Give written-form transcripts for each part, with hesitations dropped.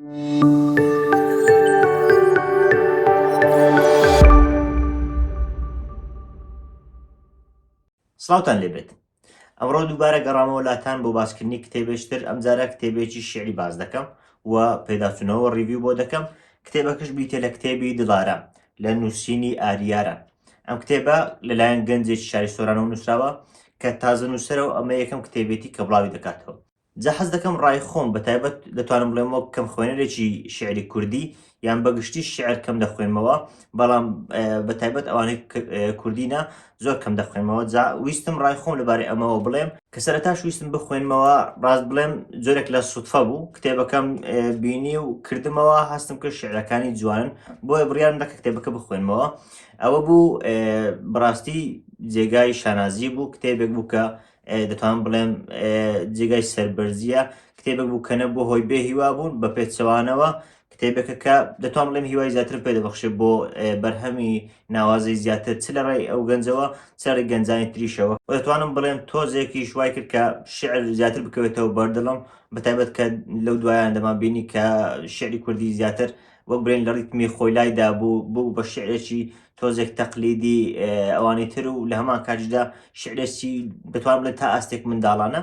سڵاوتان لێبێت ئەمڕۆ دووبارە گەڕامەوە لاتان بۆ باسکردنی کتێبێکی تر ئەمجارە کتێبێکی شیعری باس دەکەم و پێداچوونەوە review بۆ دەکەم کتێبەکەش بریتیە لە کتێبی دڵارام لە نووسینی ئاریاران ئەم کتێبە لەلایەن گەنجێکی شاری سۆرانەوە نووسراوە کە تازە نووسەرە و ئەمە یەکەم کتێبێتی کە بڵاوی دەکاتەوە جا حەز دەکەم ڕای خۆم بە تایبەت دەتوانم بڵێم وەک کەم خوێنەرێکی شیعری کوردی یان بە گشتی شیعر کەم دەخوێنمەوە بەڵام بە تایبەت ئەوانەی کوردی نا زۆر کەم دەخوێنمەوە جا ویستم ڕای خۆم لەبارەی ئەمەوە بڵێم کە سەرەتاش ویستم بخوێنمەوە ڕاست بڵێم جۆرێک لە سوتفە بوو کتێبەکەم بینی و کردمەوە هەستم کرد شیعرەکانی جوانن بۆیە بڕیارم دا کە کتێبەکە بخوێنمەوە ئەوە بوو بەڕاستی جێگای شانازی بوو کتێبێک بوو کە دەتوانم بڵێم جێگای سەربەرزیە کتێبێک بوو کە نەبوو هۆی بێ هیوا بوون بە پێچەوانەوە کتێبێکە کە دەتوان بڵێم هیوای زیاتر پێ دەبەخشێت بۆ بەرهەمی ناوازەی زیاتر چ لە ڕێی ئەو گەنجەوە چ لە ڕێی گەنجانی تریشەوە و دەتوانم بڵێم تۆزێکیش وای کرد کە شعر زیاتر بکەوێتەوە بەردڵم بەتایبەت کە لەو دوایان دەمان بینی کە شعری کوردی زیاتر وەک بڵێن لە ڕیتمی خۆی لای دابوو بوو بە شعرێکی تۆزێک تەقلیدی ئەوانی تر و لە هەمان کاتیشدا شعرێکی دەتوان بڵێن تا ئاستێک منداڵانە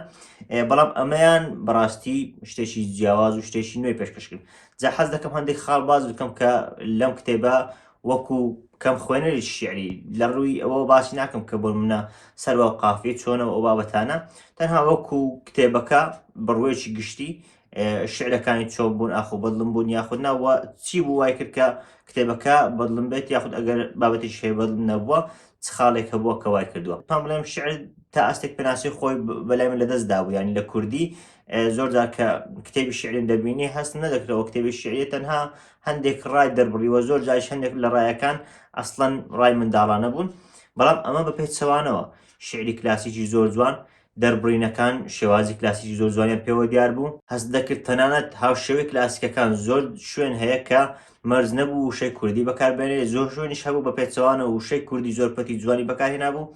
بەڵام ئەمەیان بەڕاستی شتێکی جیاواز و شتێکی نوێی پێشکەش کرد جا حەز دەکەم هەندێک خاڵ باز بکەم کە لەم کتێبە وەکو کەم خوێنەری شعری لە ڕووی ئەوە باسی ناکەم کە بۆ منە سەروە و قافیە چۆنەوە ئەو بابەتانە تەنها وەکو کتێبەکە بڕوێکی گشتی شعرەکانی چۆن بوون ئاخۆ بەدڵم بوون یاخود نا وە چی بوو وای کرد کە کتێبەکە بەدڵم بێت یاخود ئەگەر بابەتێکی هەیە بەدڵم نەبووە چ خاڵێک هەبووە کە وای کردووە پام بڵێم شعر تا ئاستێک پێناسی خۆی بەلای من لەدەست دابوو یانی لە کوردی زۆر جار کە کتێبی شعریم دەبینی هەستم نەدەکردەوە کتێبی شعریە تەنها هەندێک ڕای دەربڕیوە زۆر جاریش هەندێک لە ڕایەکان ئەسڵەن ڕای منداڵانە بوون بەڵام ئەمە بە پێچەوانەوە شعری کلاسیکی زۆر جوان دەربڕینەکان شێوازی کلاسیکی زۆر جوانیان پێوە دیار بوو، هەست دەکرد تەنانەت هاوشێوەی کلاسیکەکان زۆر شوێن هەیە کە مەرج نەبوو وشەی کوردی بەکاربێنێ، زۆر شوێنیش هەبوو بە پێچەوانەوە وشەی کوردی زۆر پەتی جوانی بەکارهێنابوو،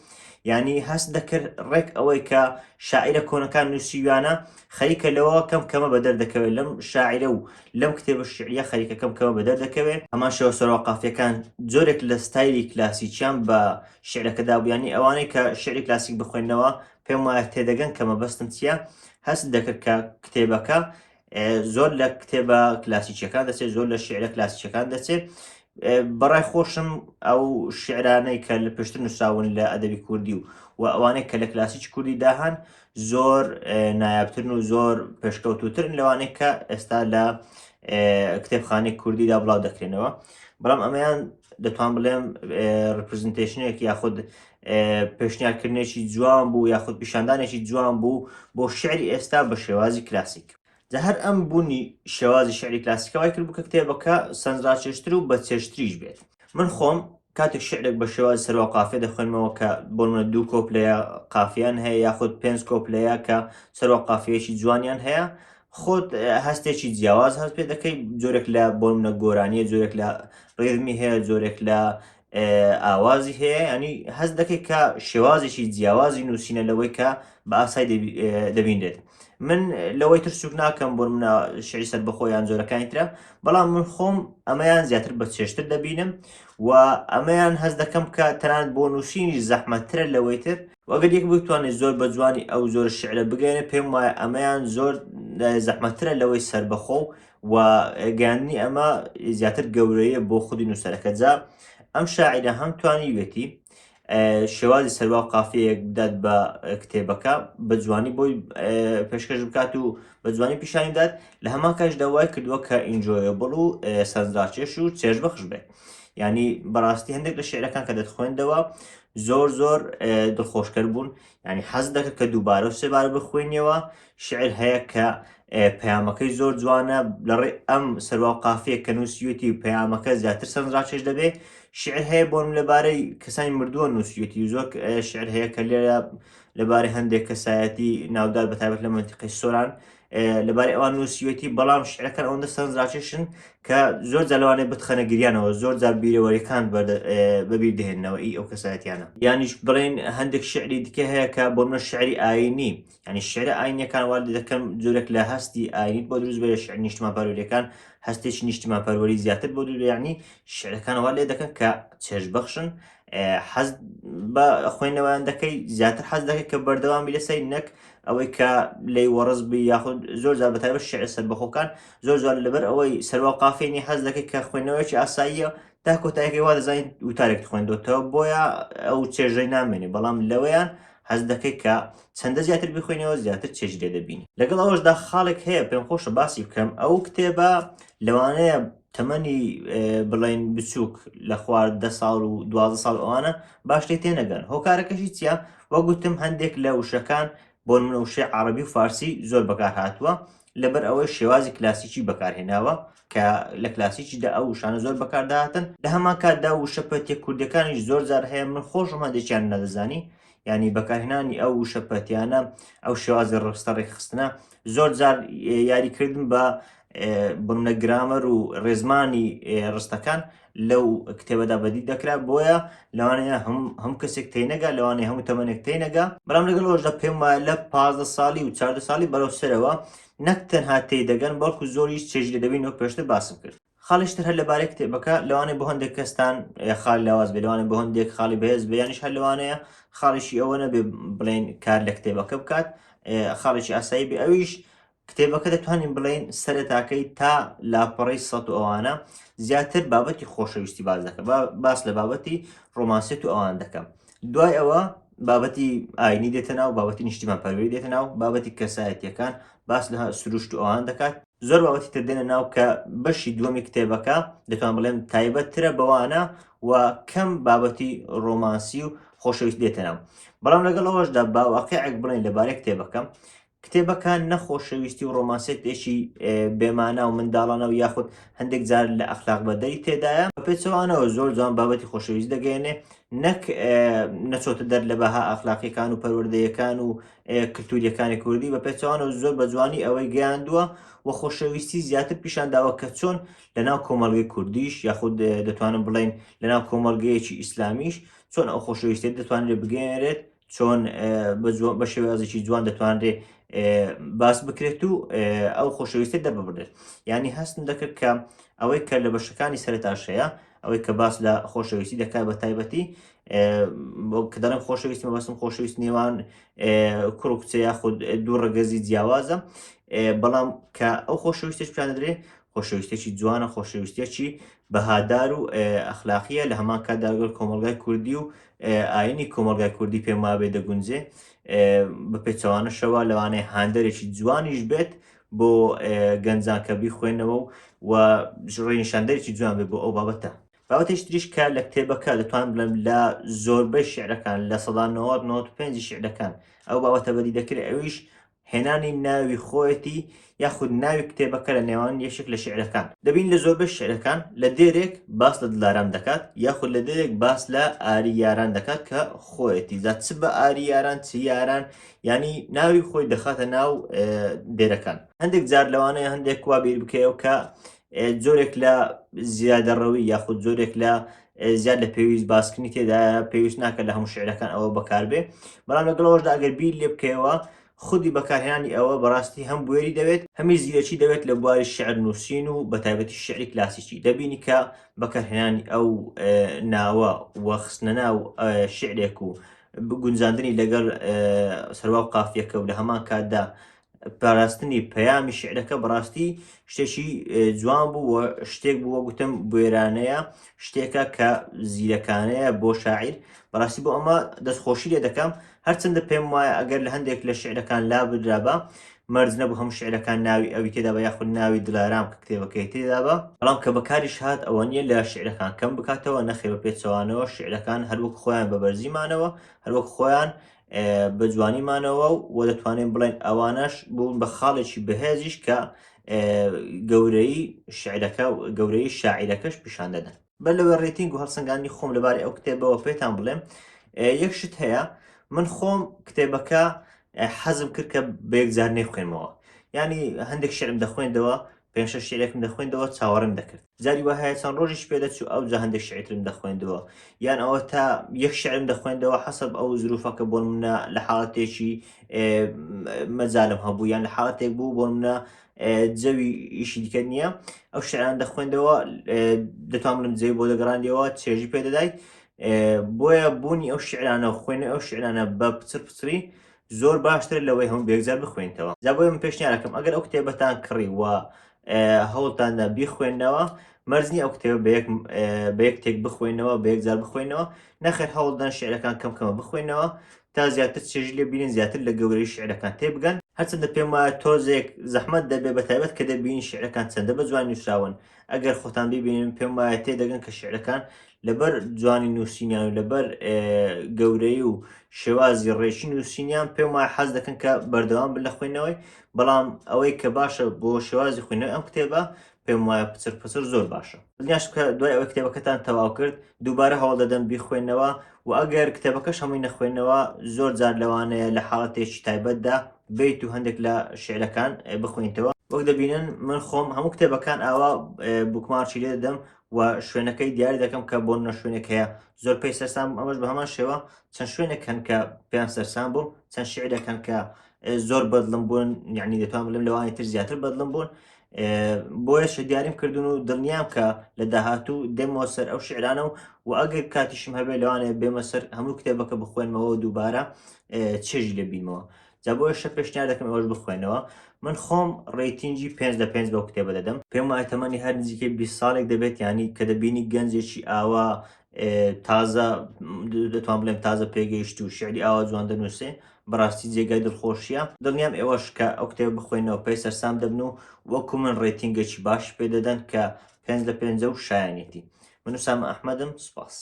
یانی هەست دەکرد ڕێک ئەوەی کە شاعیرە کۆنەکان نووسیویانە خەریکە لەوە کەم کەمە بەدەر دەکەوێت لەم شاعیرە و لەم کتێبە شیعریە خەریکە کەم کەمە بەدەر دەکەوێت. هەمان شێوە سەروا قافیەکان جۆرێک لە ستایلی کلاسیکیان بە شیعرەکە دابوو یانی ئەوانەی کە شیعری کلاسیک بخوێننەوە پێم وایە تێدەگەن کە مەبەستم چییە هەست دەکرد کە کتێبەکە زۆر لە کتێبە کلاسیکیەکان دەچێت زۆر لە شیعرە کلاسیکەکان دەچێت بەڕای خۆشم ئەو شعرانەی کە لە پێشتر نووسراون لە ئەدەبی کوردی و و ئەوانەی کە لە کلاسیکی کوردی داهان زۆر نایابترن و زۆر پێشکەوتوترن لەوانەی کە ئێستا لە کتێبخانەی کوردیدا بڵاو دەکرێنەوە بەڵام ئەمەیان دەتوان بڵێم representation ێک یاخود پێشنیارکردنێکی جوان بوو یاخود پیشاندانێکی جوان بوو بۆ شعری ئێستا بە شێوازی کلاسیک جا هەر ئەم بوونی شێوازی شعری کلاسیکە وای کرد بوو کە کتێبەکە سەرنجڕاکێشتر و بەچێژتریش بێت من خۆم کاتێک شعرێک بە شێوازی سەروا قافیە دەخوێنمەوە کە بۆ نمونە دوو کۆپلەیە قافیان هەیە یاخود پێنج کۆپلەیە کە سەروا قافیەکی جوانیان هەیە خۆت هەستێکی جیاواز هەست پێ دەکەی جۆرێک لە بۆ نمونە گۆرانیە جۆرێک لە ڕیزمی هەیە جۆرێک لە ئاوازی هەیە ینی هەست دەکەی کە شێوازێکی جیاوازی نووسینە لەوەی کە بە ئاسای دەبینرێت من لەوەی تر سوک ناکەم بۆ منە شعری سەربەخۆ یان جۆرەکانی ترە بەڵام من خۆم ئەمەیان زیاتر بە چێشتر دەبینم و ئەمەیان هەست دەکەم کە تەنانەت بۆ نووسینی زەحمەتترە لەوەی تر وەگەر یەک بتوانێت زۆر بە جوانی ئەو زۆر شعرە بگەێنێ پێم وایە ئەمەیان زۆر زەحمەتترە لەوەی سربەخۆ و گەیاندنی ئەمە زیاتر گەورەیە بۆ خودی نووسەرەکە جا ئەم شاعیرە هەم توانیوێتی شێوازی سەروا و قافیەیەک بدات بە کتێبەکە بە جوانی بۆی پێشکەش بکات و بە جوانی پیشانی بدات لە هەمان کاتیشدا وای کردووە کە enjoyable و سەرنجڕاکێش و چێژبەخش بێت ینی بەڕاستی هەندێک لە شعرەکان کە دەتخوێندەوە زۆر زۆر دڵخۆشکەر بوون ینی حەز دەکرد کە دووبارە و سێبارە بخوێنیەوە شعر هەیە کە پەیامەکەی زۆر جوانە لەڕێ ئەم سەروا و قافیە کە نووسیوێتی و پەیامەکە زیاتر سەرنجڕاکێش دەبێ شعر هەیە بۆن لەبارەی کەسانی مردووە نووسیوێتی و زۆر شعر هەیە کە لێرە لەبارەی هەندێک کەسایەتی ناودار بە تایبەت لە مەنتیقەی سۆران. لەبارەی ئەوان نووسیوێتی بەڵام شعرەکان ئەوەندە سەرنجڕاکێشن کە زۆر جار لەوانەیە بتخەنە گریانەوە زۆر جار بیرەوەریەکان بەبیر دەهێننەوە ئی ئەو کەسایەتیانە یانیش بڵێن هەندێک شعری دیکە هەیە کە بۆ منە شعری ئاینی یعنی شعرە ئاینیەکان وا دەکەن جۆرێک لە هەستی ئاینیت بۆ دروست بێت شعر نیشتمان پەروەریەکان هەستێکی نیشتمان پەروەری زیاتر بۆ دروست یعنی شعرەکان وا لێ دەکەن کە چێژبەخشن حەز بە خوێندنەوەیان دەکەی زیاتر حەز دەکەی کە بەردەوام بی لەسەری نەک ئەوەی کە لێی وەڕز بی یاخود زۆر جار بەتایبەت شعر سەربەخۆکان زۆر جار لەبەر ئەوەی سەروا قافیە نیە حەز دەکەی کە خوێندنەوەیەکی ئاساییە تا کۆتایەکەی وا دەزانیت وتارێکت خوێندۆتەوە بۆیە ئەو چێژەی نامێنێ بەڵام لەوەیان حەز دەکەی کە چەندە زیاتر بخوێنەوە زیاتر چێژ لێ دەبینی لەگەڵ ئەوەشدا خاڵێک هەیە پێم خۆشە باسی بکەم ئەو کتێبە لەوانەیە تەمەنی بڵێن بچووک لە خوار دە ساڵ و 12 ساڵ ئەوانە باش لێ تێنەگەن هۆکارەکەشی چییە وەک گوتم هەندێک لە وشەکان بۆ نمونە وشەی عەڕەبی و فارسی زۆر بەکار هاتووە لەبەر ئەوەی شێوازی کلاسیکی بەکارهێناوە کە لە کلاسیکیدا ئەو وشانە زۆر بەکاردەهاتن لە هەمان کاتدا وشە پەتیە کوردەکانیش زۆر جار هەیە من خۆشم هەندێکیان نەدەزانی یعنی بەکارهێنانی ئەو وشە پەتیانە ئەو شێوازی ڕستە ڕێکخستنە زۆر جار یاریکردن بە بنە گرامەر و ڕێزمانی ڕستەکان لەو کتێبەدا بەدی دەکرا بۆیە لەوانەیە هەم کەسێک تێنەگا لەوانەیە هەموو تەمەنێک تێنەگا بەڵام لەگەڵ ئەوەشدا پێم وایە لە 15 ساڵی و 14 ساڵی بەرەو سەرەوە نەک تەنها تێدەگەن بەڵکو زۆریش چێژ لێ دەبین وەک پێشتر باسم کرد. خاڵیش تر هەر لەبارەی کتێبەکە لەوانەیە بۆ هەندێک کەستان خاڵی لاواز بێ لەوانەیە بۆ هەندێک خاڵی بەهێز بێ یانیش هەر لەوانەیە خاڵیشی ئەوە نەبێ بڵێن کار لە کتێبەکە بکات خاڵێکی ئاسایی بێ ئەویش کتێبەکە دەتوانین بڵێین سەرەتاکەی تا لاپەڕەی سەد و ئەوانە زیاتر بابەتی خۆشەویستی باس دەکە باس لە بابەتی ڕۆمانسیەت و ئەوان دەکە دوای ئەوە بابەتی ئاینی دێتە ناو بابەتی نیشتیمان پەروەری دێتە ناو بابەتی کەسایەتیەکان باس لە سروشت و ئەوان دەکات زۆر بابەتی تر دێنە ناو کە بەشی دووەمی کتێبەکە دەتوان بڵێم تایبەتترە بەوانە و کەم بابەتی ڕۆمانسی و خۆشەویست دێتە ناو بەڵام لەگەڵ ئەوەشدا با واقعێک بڵێن لەبارەی کتێبەکە کتێبەکە نە خۆشەویستی و ڕۆمانسیەتێکی بێمانا و منداڵانە و یاخود هەندێک جار لە ئەخلاق بەدەری تێدایە، بە پێچەوانەوە زۆر جوان بابەتی خۆشەویست دەگەیەنێ نەک نەچۆتە دەر لە بەها ئەخلاقیەکان و پەروەردەیەکان و کلتوریەکانی کوردی بە پێچەوانەوە زۆر بە جوانی ئەوەی گەیاندووە و خۆشەویستی زیاتر پیشان داوە کە چۆن لەناو کۆمەڵگەی کوردیش یاخود دەتوانم بڵێین لەناو کۆمەڵگەیەکی ئیسلامیش چۆن ئەو خۆشەویستیە دەتوانرێت بگەیەنرێت چۆن بە شێوازێکی جوان دەتوانرێ باس بکرێت و ئەو خۆشەویستە دەرببرێت ینی هەستم دەکرد کە ئەوەی کە لە بەشەکانی سەرتاش هەیە ئەوەی کە باس لە خۆشەویستی دەکات بە تایبەتی کە دەڵێم خۆشەویستی مەبەستم خۆشەویست نێوان کوڕ و کچە یاخود دوو ڕەگەزی جیاوازە بەڵام کە ئەو خۆشەویستش پیان دەدرێ خۆشەویستێکی جوانە خۆشەویستێکی بەهادار و ئەخلاقیە لە هەمان کاتدا لەگەڵ کۆمەڵگای کوردی و ئاینی کۆمەڵگای کوردی پێم وابێ دەگونجێ بە پێچەوانەشەوە لەوانەیە هاندەرێکی جوانیش بێت بۆ گەنجان کە بیخوێنەوە و ڕێنیشاندەرێکی جوان بێت بۆ ئەو بابەتە. بابەتێکی تریش کە لە کتێبەکە دەتوانم بڵێم لە زۆربەی شیعرەکان 90% 95 شیعرەکان ئەو بابەتە بەدی دەکرێت ئەویش هێنانی ناوی خۆیەتی یاخود ناوی کتێبەکە لە نێوان یەکێک لە شیعرەکان. دەبینین لە زۆربەی شیعرەکان لە دێرێک باس لە دلارام دەکات یاخود لە دێرێک باس لە ئاری یاران دەکات کە خۆیەتی جا چ بە ئاری یاران چ یاران یانی ناوی خۆی دەخاتە ناو دێرەکان. هەندێک جار لەوانەیە هەندێک وا بیر بکەیەوە کە جۆرێک لە زیادەڕەوی یاخود جۆرێک لە زیاد لە پێویست باسکردنی تێدایە پێویست ناکە لە هەموو شعرەکان ئەوە بەکاربێ بەڵام لەگەڵەوەشدا ئەگەر بیر لێ بکەیەوە خودی بەکارهێنانی ئەوە بەڕاستی هەم بوێری دەوێت هەمی زیرەکی دەوێت لە بواری شعر نووسین و بە تایبەتی شعری کلاسیکی دەبینی کە بەکارهێنانی ئەو ناوە و خستنە ناو شعرێک و گونجاندنی لەگەڵ سەروا و قافیەکە و لە هەمان کاتدا پاراستنی پەیامی شیعرەکە بەڕاستی شتێکی جوان بوو و شتێک بوو وەک گوتم بوێرانەیە شتێکە کە زیرەکانەیە بۆ شاعیر بەڕاستی بۆ ئەمە دەستخۆشی لێ دەکەم هەرچەندە پێم وایە ئەگەر لە هەندێک لە شیعرەکان لا بدرابا مەرج نەبوو هەموو شیعرەکان ناوی ئەوی تێدا بە یاخود ناوی دلارام کە کتێبەکەی تێدا بە بەڵام کە بەکاریش هات ئەوە نییە لە شیعرەکان کەم بکاتەوە نەخێر بە پێچەوانەوە شیعرەکان هەروەک خۆیان بە بەرزی مانەوە هەروەک خۆیان بە جوانی مانەوە و دەتوانین بڵێن ئەوانەش بوون بە خاڵێکی بەهێزیش کە گەورەی شعرەکە و گەورەی شاعیرەکەش پیشان دەدەن. بەر لەوەی rating و هەڵسەنگاندنی خۆم لەبارەی ئەو کتێبەوە پێتان بڵێم یەک شت هەیە من خۆم کتێبەکە حەزم کرد کە بە یەکجار نەیخوێنمەوە. یانی هەندێک شعرم دەخوێندەوە پێنج شەش شعرێکم دەخوێندەوە چاوەڕێم دەکرد جاری وا هەیە چەند ڕۆژیش پێ دەچوو ئەوجا هەندێک شعرترم دەخوێندەوە یان ئەوە تا یەک شعرم دەخوێندەوە حەسەب ئەو زروفە کە بۆ منە لە حاڵەتێکی مەجالم هەبوو یان لە حاڵەتێک بوو بۆ منە جەوی ئیشی دیکە نییە ئەو شعران دەخوێندەوە دەتوانم بڵێم جەوی بۆ دەگەڕاندیەوە چێژی پێ دەدای بۆیە بوونی ئەو شعرانە و خوێنەوەی ئەو شعرانە بە پچڕ پچڕی زۆر باشترە لەوەی هەموو بەیەکجار بخوێنیتەوە. جا بۆیە من پێشنیارەکەم ئەگەر ئەو کتێبەتان کڕی و هەوڵتاندا بیخوێنەوە مەرج نییە ئەو کتێبە بە یەک بە یەک تێک بخوێنەوە بە یەکجار بخوێنەوە نەخێر هەوڵدەن شعرەکان کەم کەمە بخوێنەوە تا زیاتر چێژی لێ بینن زیاتر لە گەورەی شعرەکان تێبگەن هەرچەندە پێم وایە تۆزێک زەحمەت دەبێت بە تایبەت کە دەبینین شعرەکان چەندە بە جوانی نووسراون ئەگەر خۆتان بیبینن پێم وایە تێدەگەن کە شعرەکان لەبەر جوانی نووسینیان و لەبەر گەورەی و شێوازی ڕێکی نووسینیان پێم وایە حەز دەکەن کە بەردەوام بن لە خوێندنەوەی بەڵام ئەوەی کە باشە بۆ شێوازی خوێندنەوەی ئەم کتێبە پێم وایە پچر پچر زۆر باشە دڵنیاشم کە دوای ئەوەی کتێبەکەتان تەواو کرد دووبارە هەوڵ دەدەن بیخوێنەوە و ئەگەر کتێبەکەش هەمووی نەخوێنەوە زۆر جار لەوانەیە لە حاڵەتێکی تایبەتدا بیت و هەندێک لە شعرەکان بخوێنیتەوە. وەک دەبینن من خۆم هەموو کتێبەکان ئاوا bookmark ی لێ دەدەم و شوێنەکەی دیاری دەکەم کە بۆ نمونە شوێنێک هەیە زۆر پێی سەرسام بووم ئەمەش بە هەمان شێوە چەند شوێنێک هەن کە پێیان سەرسام بووم چەند شعرێک هەن کە زۆر بەدڵم بوون یعنی دەتوانم بڵێم لەوانی تر زیاتر بەدڵم بوون بۆیەشە دیاریم کردون و دڵنیام کە لە داهاتوو دێمەوە سەر ئەو شعرانە و و ئەگەر کاتیشم هەبێ لەوانەیە بێمە سەر هەموو کتێبەکە بخوێنمەوە دووبارە چێژی لێ بینمەوە جا بۆیەشە پێشنیار دەکەم ئێوەش بخوێنەوە من خۆم rating ی پێنج لە پێنج بەو کتێبە دەدەم پێم وایە تەمەنی هەر نزیکەی 20 ساڵێک دەبێت یانی کە دەبینی گەنجێکی ئاوا تازە دەتوان بڵێم تازە پێگەیشت و شعری ئاوا جوان دەنووسێ بەڕاستی جێگای دڵخۆشیە دڵنیام ئێوەش کە ئەو کتێبە بخوێنەوە پێی سەرسام دەبن و وەکو من rating ێکی باش پێ دەدەن کە پێنج لە پێنجە و شایانێتی من وسامە ئەحمەدم سوپاس.